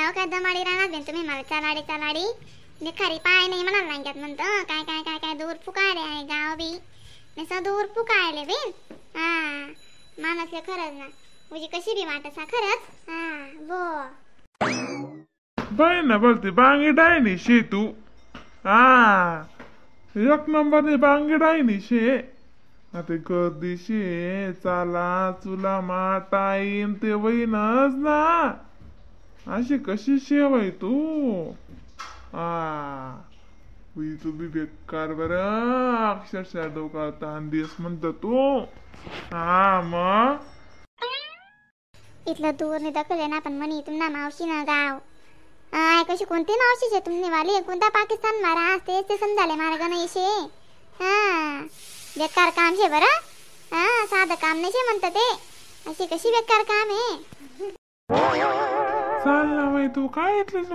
हो काय दमाडी राहणार बेन तुम्ही मला चालाडी चालाडी निखारी पाय नाही म्हणाल लांग्यात म्हणतो काय काय काय काय दूर फुकायले आहे गाव बी नसं दूर फुकायले बेन. हा माणसले खरंच ना उजी कशी बी वाटसा खरंच. हा बो बाई ना बोलते बांगी डायनी शे तू. हा एक नंबर बांगी डायनी शे आता गर्दी शे चाला चुला मा टाईम ते वहीनच ना अशी कशी शेवाय तू. हा तू बी बेकार बरं अक्षरशः डोका ताण दिस म्हणत तू. हा मग इथलं दूर नाही दाखवले ना पण म्हणे तुमना मावशी ना गाव I कशी कोणती मावशी शे तुमने वाली कोणता पाकिस्तान मारा तेच ते समजाले मार्ग नाही शे. हा बेकार काम शे बरं. हा साधं काम नाही शे म्हणतं ते अशी कशी बेकार काम आहे. चाल ना बाई तू काय इथलीच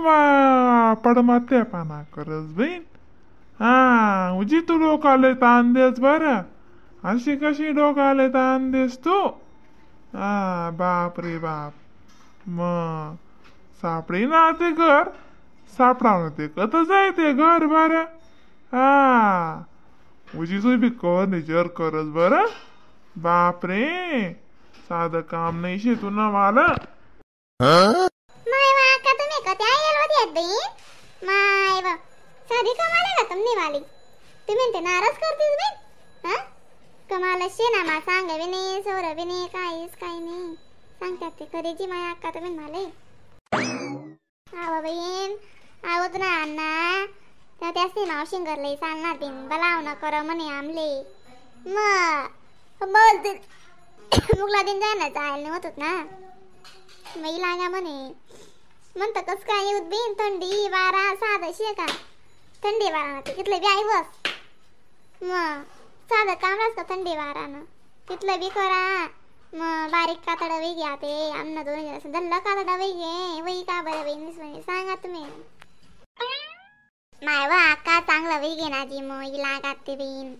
पडमात्या पाना करस बहीण. हा उजी तू डोकाले ताण देस बरं अशी कशी डोकाले ताण देस तू. हा बाप रे बाप मग सापडे ना ते घर सापडावं ते कत जाय ते घर बरं. हा उजी तू बी कर निजर करस बरं. बाप रे साधं काम नाही शे तू ना मला. माय वा का तुम्ही कत्या येल होती आहेत बहीण माय वा साधी कमाल आहे का तुमनी वाली तुम्ही ते नाराज करतीस बहीण. हा कमाल शे ना मा सांग बी नाही सोर बी नाही काहीच काही नाही सांगतात ते खरीची माय अक्का तुम्ही मला. आव बहीण आवत ना अण्णा त्याच मावशी घरले चालणार बिन बलाव न कर म्हणे आमले मग बोल मुगला दिन जाय ना जायला नाही होत ना बाई लागा म्हणे म्हणतं कस काय येऊत बिन थंडी वारा साधं शे का थंडी वारा तिथलं बी I बस मग साधं काम का थंडी वारानं तिथलं बी करा मग बारीक कातडं वही घ्या ते आमना दोन जण धल्लं कातडं वही घे वही का बरं बहीण सांगा तुम्ही. माय वा अक्का चांगलं वही घे ना जी मग लागात ते बहीण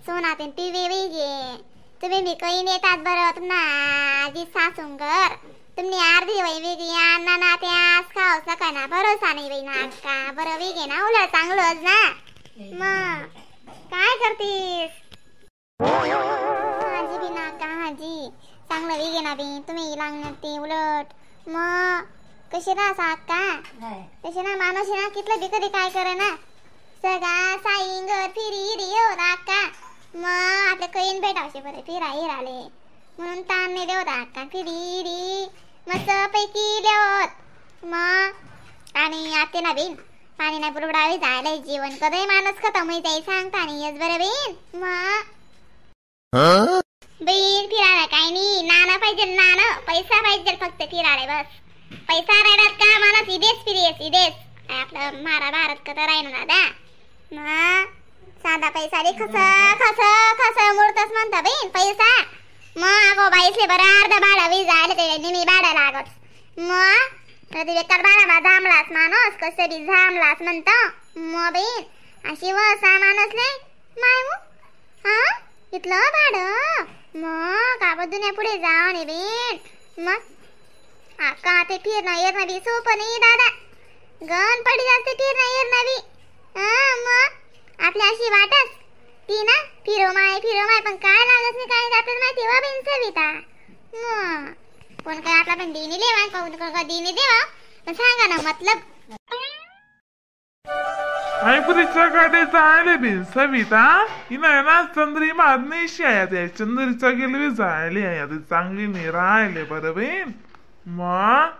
सोना ते पिवे वही घे तुम्ही बी काही नेतात बरं तुम्हा आजी सासूंगर तुम्ही अर्धी वही वेगळी अण्णा ना ते आज खाऊ सका ना भरोसा नाही बाई ना अक्का बरं वेगे ना उलट चांगलंच ना मग काय करतीस. हाजी बी ना का हाजी चांगलं वेगे ना बी तुम्ही लागणार ते उलट मग कशी ना असा अक्का कशी ना माणूस ना कितलं बी कधी काय करे ना सगळा साईंगर फिरी रे हो अक्का मग आपल्या कैन भेटावशे बरं फिरा हिराले म्हणून ताण नाही देवत अक्का फिरी री मस्त पैकी लेवत मग आणि आते ना बीन पाणी नाही पुरवडावी जायला जीवन कधी माणूस खतम होई जाई सांगता नाही येस बरं बीन. मग बीन फिरायला काही नाही नाना पाहिजे नाना पैसा पाहिजे फक्त फिरायला बस पैसा राहिलात का माणूस इदेस फिरेस इदेस आपलं मारा भारत कत राहील ना दादा मग साधा पैसा रे खस खस खस मुडतस म्हणता बहीण पैसा मग अगो बाईसले बरं अर्धा भाडा वीज आले ते नेहमी भाडं लागत मग कधी बेकार भाडा बा झामलास माणूस कसं बी झामलास म्हणतो मग बहीण अशी वसा माणूसले माय मग हा इथलं भाडं मग का दुनिया पुढे जाव नाही बहीण मग का ते फिरणं येणं बी सोपं नाही दादा गण पडी जाते फिरणं येणं बी. हा मग आपल्या अशी वाटच ती ना फिरो माय पण काय लागत नाही काय आपल्याला माहिती वा बेन सविता मग कोण काय आपला पण देणी लेवा कोण कोण देणी देवा पण सांगा ना मतलब. आयपुरीच्या गाडीचा आले बिन सविता हिना ना चंद्री मारणी आहे ते चंद्रीचा गेली जायली आहे ते चांगली नाही राहिले बरं बहीण मग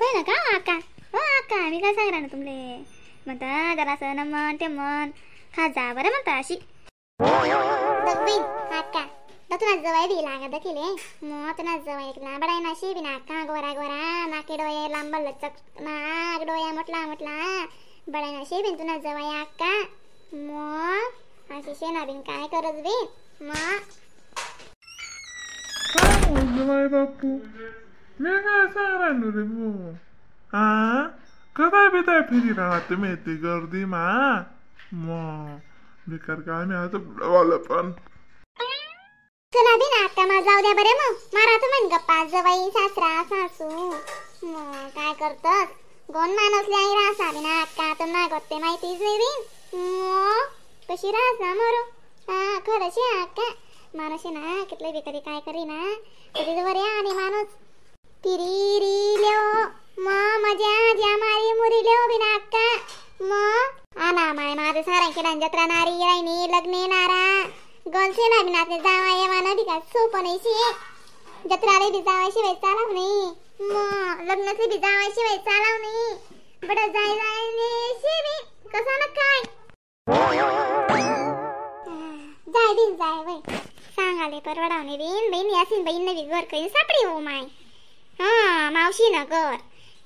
बरं का आका हो आका मी काय सांगणार ना तुमले म्हणता जरासं न मन ते मन खा जा बरं म्हणता अशी बघ आका तुला जवळ बी लागत देखील मग तुला जवळ एक लांबडाय ना शी बी नाका गोरा गोरा नाके डोळे लांब लचक नाक डोळ्या मोठला मोठला बडाय ना शी बिन तुला जवळ आका मग अशी शेना बिन काय करत बिन मग काय जवाय बापू मी काय सांगणार रे भाऊ. हा कदा बिदाय फिरी राहत तुम्ही ती गर्दी मा मग बेकार काय मी आता वालं पण चला बी ना आता मा जाऊ द्या बरे मग मारा तुम्ही गप्पा जवाई सासरा सासू. मग काय करतस गोन माणूस ल्याई राहसा बिना का तर नाही गोते माहितीच नाही बिन. मग कशी राहसा मरो. हा खरं शे अक्का माणूस आहे ना कितले बी कधी काय करी ना कधी वर आणि माणूस तिरी री ल्यो म मजा ज्या मारी मुरी ल्यो बिना अक्का. मग आना माय माझे सारंखेडा जत्रा नारी रायनी लग्ने नारा गनसे ना बिना ते जावा येवाना बी काय सोपं नाही शे. जत्राले बी जावा शिवाय चालाव नाही मग लग्नाचे बी जावा शिवाय चालाव नाही बडं जाय जाय शे बी कसा ना काय जाय बिन जाय वय सांगाले परवडावणे बिन बहीण यासीन बहीण नवी घर काही सापडी हो माय. हा मावशी ना घर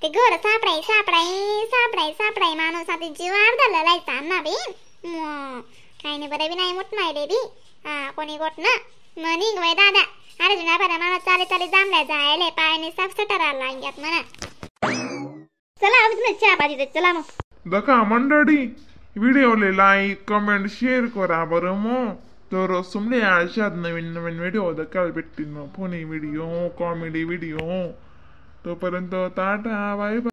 ते घर सापडाय सापडाय सापडाय सापडाय माणूस आता जीव अर्धा लढायचा ना बहीण. मग काही नाही बरं बी नाही मोठ नाही रे बी. हा कोणी गोट ना मग निघ वय दादा. अरे जुना बरा माणूस चाले चाले जांभळ्या जायले पायाने साफ सटारा लागल्यात म्हणा. चला आम्ही तुम्ही चहा पाहिजे चला मग. दका मंडळी व्हिडिओले like comment share करा बरं मग. तर सुमले अशात नवीन नवीन व्हिडिओ दकाल भेटतील मग funny video comedy video. तोपर्यंत tata bye bye.